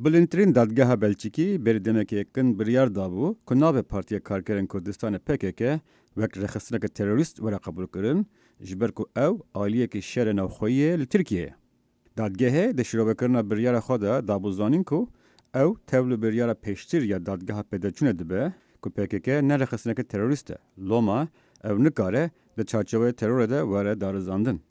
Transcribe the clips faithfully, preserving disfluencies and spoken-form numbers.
Bilindtirîn dadgeha Belçîkî berî demekê kin biryar dabû ku nabe Partiya Karkerên Kurdistanê P K K wek rêxistineke terorîst were qebûlkirin, ji ber ku ew aliyekî şerê navxweyî ye li Tirkiyeyê. Dadgehê di şirovekirina biryara xwe de dabû zanîn ku ew tev li biryara pêştir ya dadgeha pêdeçûnê dibe ku P K K ne rêxistineke terorîst e. Loma ew nikare di çarçoveyê terorê de were darizandin.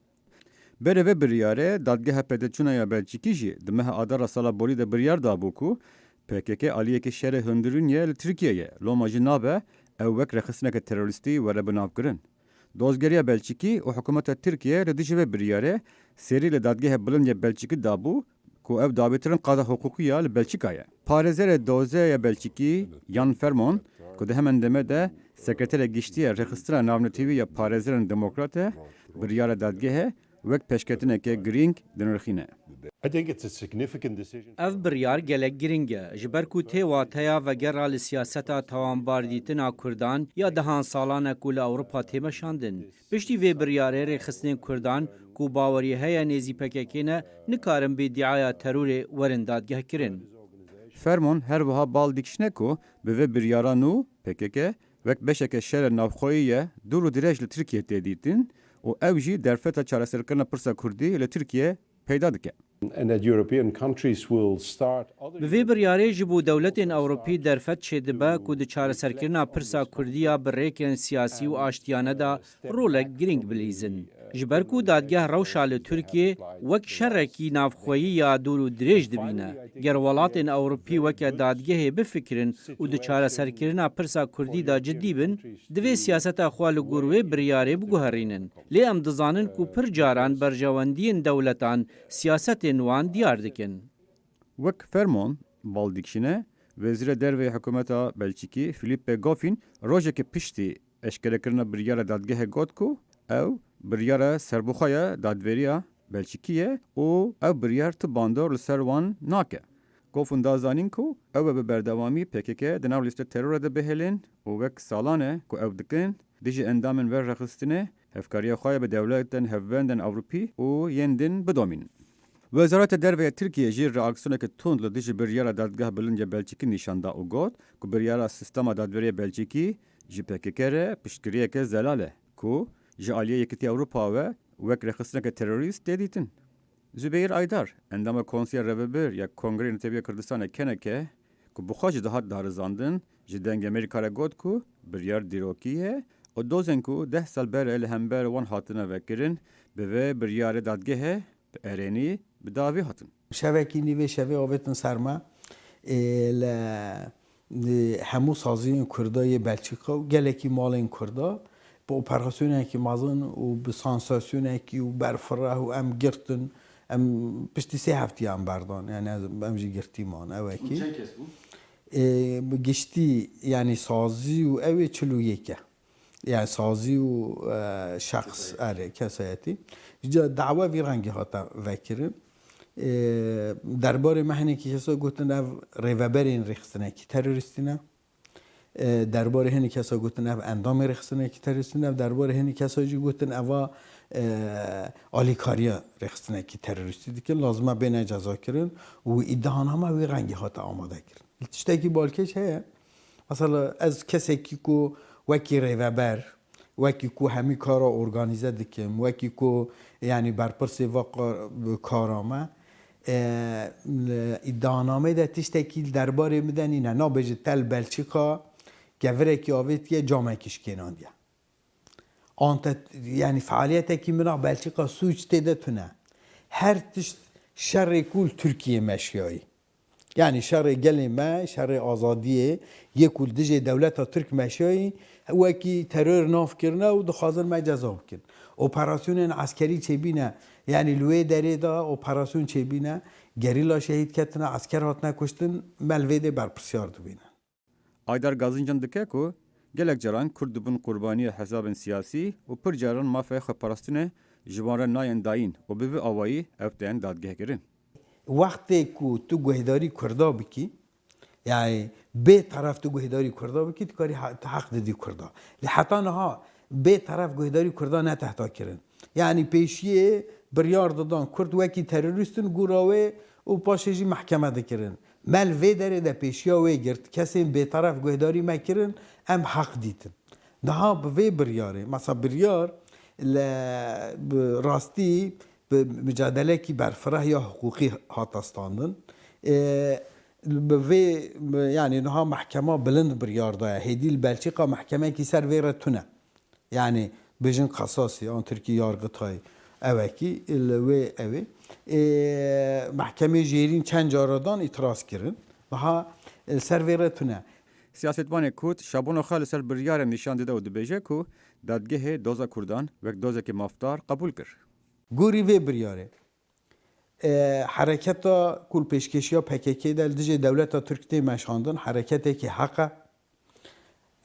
Berê vê biryarê, Dadgeha Pêdeçûna ya Belçîkî jî di meha Adara sala borî de biryar dabû ku P K K aliyekî şerê hundirîn ye li Tirkiyeyê, loma jî nabe ew wek rêxistineke terorîstî were binavkirin. Dozgeriya Belçîkî û hikûmeta Tirkiyeyê li dijî vê biryarê sêrî li Dadgeha Bilind ya Belçîkî dabû ku ev dawîtirin qada hiqûqî ya li Belçîka ye. Parêzerê dozê ya Belçîkî, Jan Fermon, ku di hemen demê de Sekreterê Giştî ya Rêxistina Navnetewî ya Parêzerên Demokrat e, biryara dadgehê wek pêşketineke girîng dinirxîne. I think it's a significant decision. Ev biryar gelek girîng e, ji ber ku tê wateya vegera li siyaseta tawanbardîtina Kurdan ya dehan salan e ku li Ewropa tê meşandin. Piştî vê biryarê rêxistinên Kurdan ku bawerî heye nêzî P K K ne, nikarin bi îdiaya terorê werin dadgehkirin. Fermon her wiha bal dikişîne ku bi vê biryara nû P K K wek beşeke şerê navxweyî ye, dûr û dirêj li Tirkiyê tê dîtin û ew jî derfeta çareserkirina pirsa Kurdî li Tirkiyê peyda dike. And that European countries will start other Bi vê biryarê ji bo dewletên Ewropî derfet çêdibe ku di çareserkirina pirsa Kurdî ya bi rêkên siyasî û aştiyane de rolek girîng bilîzin. Ji ber ku dadgeh rewşa li Tirkiyê wek şerekî navxweyî ya dûr û dirêj dibîne. Ger welatên Ewropî weke dadgehê bifikirin û di çareserkirina pirsa Kurdî de cidî bin, divê siyaseta xwe li gor wê biryarê biguherînin. Lê em dizanin ku pir caran berjewendiyên dewletan siyasetên wan diyar dikin. Wek Fermon bal dikişîne, Wezîrê Derve yê Hikûmeta Belçîkî Philippe Goffin rojekê piştî eşkerekirina biryara dadgehê got ku ew biryara serbixwe ya dadveriya Belçîkî ye û ew biryar tu bandor li ser wan nake. Goffin da zanîn ku ew ê bi berdewamî P K K di nav lîste terorê de bihêlin û wek salan e ku ew dikin, dijî endamên vê rêxistinê hevkariya xwe ya bi dewletên hevbendên Ewropî û yên din bidomînin. Wezareta Derve ya Tirkiyê jî reaksiyoneke tund li dijî biryara Dadgeha Bilind ya Belçîkî nîşan da û got ku biryara sîstema dadveriya Belçîkî ji P K K re piştgiriyeke zelal e ku ji aliyê Yekîtiya Ewropa ve wek rêxistineke terorîst tê dîtin. Zubeyir Aydar, endama Konseya Rêvebir ya Kongreyê Netewî ya Kurdistanê, K N K, ku bi xwe jî dihat darizandin, ji Dengê Amerîka re got ku biryar dîrokî ye û dozên ku deh sal berê li hember wan hatine vekirin, bi vê biryarê dadgehê bi erênî bi dawî hatin. Şevekî nîvê şevê avêtin ser me, ê, li, li hemû saziyên Kurda yê Belçîka û gelekî malên Kurda bi operasyonekî mezin û bi sansasyonekî û berfireh û em girtin, em piştî sê heftiyan berdan, yani ez, em jî girtî man, ewekî. Çend kes bûn? Ê, bi giştî, yani sazî û ew ê çil û yek e. Yani sazî û, e, şexs, erê, kesayetî. Ji dawa vî rengî hate vekirin. E, derbarê me hinekî kesa gotin ev rêveberên rêxistinekî terorîstî ne. E, derbarê hinî kesa gotin ev endamê rêxistinekî terorîstî ne. Derbarê hinî kesa jî gotin eva, e, alîkariya rêxistinekî terorîstî dikin. Lazim e bêne cezakirin û îdianame wî rengî hate amade kirin. Tiştekî balkêş heye. Mesela ez kesekî ku wekî rêveber, wekî ku hemî kara organîze dikim, wekî ku, yani, berpirsê va ka-, kara me, e, li îdianameyê de tiştekî li derbarê min de nîne. Nabêje te li Belçîka kevirekî avêtiye, camekî şikênandiye. Ante, yani, fealiyetekî min a Belçîka sûc tê de tune. Her tişt şerê ku li Tirkiyê meşiyayî. Yani şerê gelê me, şerê azadiyê yê ku li dijê dewleta Tirk meşiyayî, wekî teror nav kirine û dixwazin me ceza bikin. Operasyonên eskerî çêbîne, yani li wê derê de operasyon çêbîne, gerîla şehîd ketine, esker hatine kuştin, me li vê dê berpirsyar dibînin. Aydar Gazincan dike ku gelek caran Kurd dibin qurbaniyê hesabên siyasî û pir caran mafê xweparastinê ji wan re nayên dayîn û bi vî awayî ev tên dadgehkirin. Wextê ku tu guhdarî Kurda bikî, yani bê teref tu guhdarî Kurda bikî, tu karî ha-, tu heq didî Kurda. Lê heta niha bê teref guhdarî Kurda ne tehta kirin. Yani pêşiyê biryar didan Kurd wekî terorîst in, gora wê û paşê jî mehkeme dikirin. Me li vê derê de pêşiya wê girt, kesên bêteref guhdarî me kirin, em heq dîtin. Niha bi vê biryarê, mesela biryar li, bi rastî bi micadelekî berfireh ya hiqûqî hate standin. Ê, bi vê, bi, yanî niha mehkema bilind biryar daye. Hêdî li Belçîka mehkemekî ser vê re tune. Yanî bêjin qesasî, an Tirkî yargıtay, ewekî li wê ewê. Ê, mehkemê jêrîn çend cara dan îtiraz kirin. Niha, e, ser vê re tune. Siyasetvanê Kurd şabûna xwe li ser biryarê nîşan dide û dibêje ku dadgehê doza Kurdan wek dozekê mafdar qebûl kir. Gorî vê biryarê, e, hereketa ku li pêşkêşiya P K K de li dijî dewleta Tirk tê meşandin, hereketekî heq e.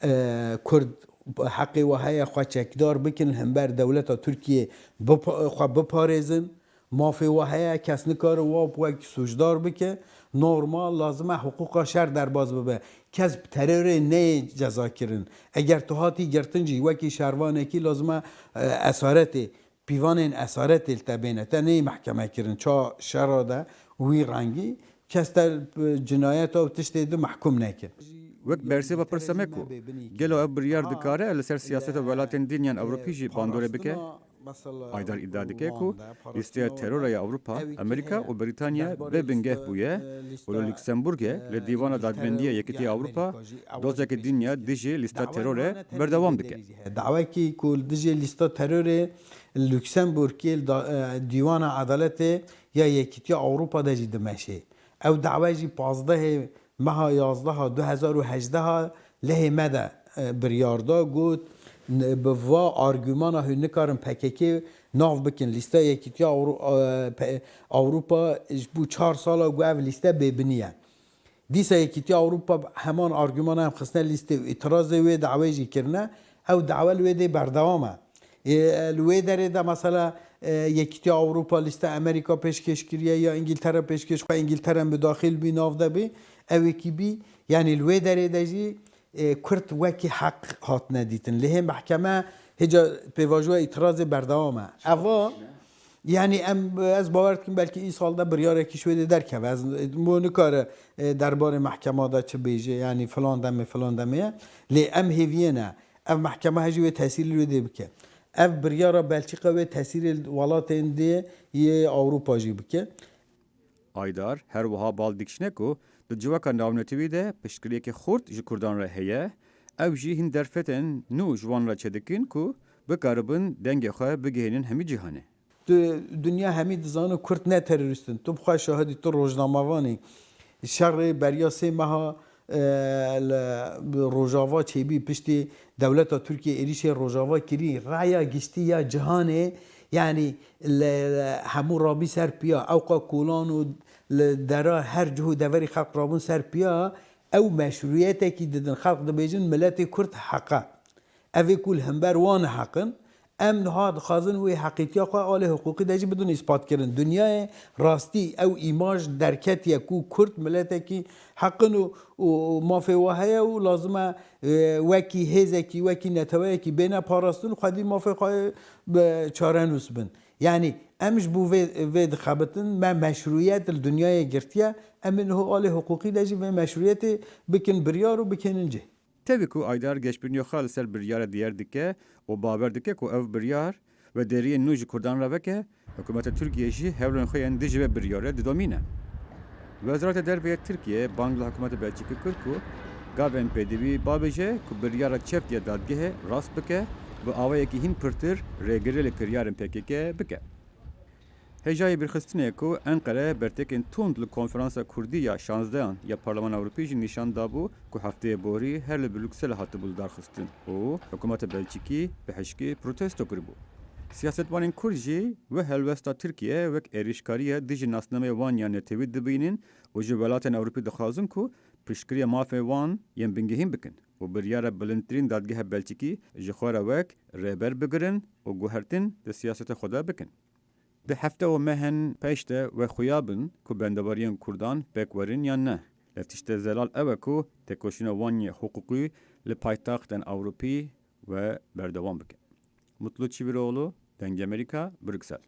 E, Kurd heqê we heye xwe çekdar bikin, li hember dewleta Tirkiyê bipa-, xwe biparêzin. Mafê we heye, kes nikare we wek sûcdar bike. Normal, lazim e hiqûqa şer derbas bibe. Kes bi terorê neyê cezakirin. Eger tu hatî girtin jî wekî şervanekî lazim e, e, esaretê, pîvanên esaretê li te bêne. Te neyê mehkeme kirin. Ça şera de wî rengî kes te, e, cinayeta û tiştê di mehkûm nekin. Wek bersêva pirsa me ku, gelo ev biryar dikare li ser siyaseta welatên din yan Ewropî jî bandorê bike? Aydar îdia dike ku lîsteya terorê ya Ewropa, Amerîka û Brîtanya bê bingeh bûye û li Luksemburgê li Dîwana Dadbendî ya Yekîtiya Ewropa dozeke din ya dijî lîsta terorê berdewam dike. Dawekî ku li dijî lîsta terorê li Luksemburgê li da-, e, Dîwana Edaletê ya Yekîtiya Ewropa de jî dimeşê. Ew dawe jî pazdehê meha yazdeha du hezar û hejdeha lehê me de, e, biryar da, got, n-, bi va argumana hûn nikarin P K K nav bikin lîsteya Yekîtiya Ewro-, e, Pe-, Ewropa ji bo çar sala ku ev lîste bêbinî ye. Dîsa Yekîtiya Ewropa heman argumana em xistine lîstê û îtirazê wê dawê jî kirine, ew dawe li wê dê berdewam e. Ê, li wê derê de mesela, e, Yekîtiya Ewropa lîste Amerîka pêşkêş kiriye ya Îngîltere pêşkêş xwe Îngîltere midaxil bî nav de bî, ewekî bî, yanî li wê derê de jî, e, Kurd wekî heq hatine dîtin. Lê hê mehkeme hêca pêvajoya îtirazê berdewam e. Eva, yanî em, ez bawer dikim belkî îsal de biryarekî ji wê dê derkeve. Ez, bo nikare, e, derbarê mehkema de çi bêje, yanî filan demê, filan demê ye. Lê em hêviyê ne. Ev mehkeme hejî wê tesîrî li wê dê bike. Ev biryara Belçîka wê tesîrê li welatên dê yê Ewropa jî bike. Aydar her wiha bal dikişîne ku di civaka navnetewî de piştgiriyeke xurt ji Kurdan re heye, ew jî hîn derfetên nû ji wan re çêdikin ku bikaribin dengê xwe bigihînin hemî cîhanê. Tu, dinya hemî dizane Kurd ne terorîst in. Tu bi xwe şahid î, tu rojnamevan î. Şerê beriya sê meha, e, li, bi Rojava çêbî, piştî dewleta Tirkiye êrîşê Rojava kirî, raya giştî ya cihanê, yanî li, li hemû rabî ser piya. Ewqa kolan û li dera her cih û deverî xelq rabûn ser piya. Ew meşrûyetekî didin. Xelq dibêjin miletê Kurd heq e. Ev ê ku li hember wan heq in, em niha dixwazin wê heqîtiya xwe alê hiqûqî de jî bidin îspat kirin. Dinyayê rastî ew îmaj derketiye ku Kurd miletekî heq in û, û mafê we heye û lazim e, e, wekî hêzekî, wekî neteweyekî bêne parastin û xwedî mafê xwe bi çarenûs bin. Yanî em ji bo vê, vê dixebitin, me meşrûyet li dinyayê girtiye, em ê niho alê hiqûqî de jî vê meşrûyetê bikin biryar û bikênin cih. Tevî ku Aydar geşbîniya xwe li ser biryarê diyar dike û bawer dike ku ev biryar wê deriyên nû ji Kurdan re veke, hikûmeta Tirkiyê jî hewlên xwe yên dijî vê biryarê didomîne. Wezareta Derve ya Tirkiyê bang li hikûmeta Belçîkî kir ku gavên pêdivî bavêje ku biryara çeft ya dadgehê rast bike, bi awayekî hîn pirtir rêgirê li kiryarên P K K bike. Hêjayî bîrxistinê ku Enqere bertekên tund li Konferansa Kurdî ya şanzdehan ya Parlemana Ewropî jî nîşan dabû ku hefteyê borî her li Brukselê hatibû lidarxistin û hikûmeta Belçîkî bi hişkê protesto kiribû. Siyasetvanên Kurd jî wê helwesta Tirkiye wek êrîşkariye dijî nasnameyê wan ya netewî dibînin û ji welatên Ewropî dixwazin ku piştgiriya mafê wan yên bingehîn bikin û biryara bilindtirîn dadgeha Belçîkî ji xwe re wek rêber bigirin û guhertin di siyaseta xwe de bikin. Di hefte û mehên pêş de wê xuya bin ku bendewariyên Kurdan pêk werin yan ne. Lê tiştê zelal ew e ku têkoşîna wan yê hiqûqî li paytextên Ewropî wê berdewam bike. Mutlu Çivîroğlu, Dengê Amerîka, Bruksel.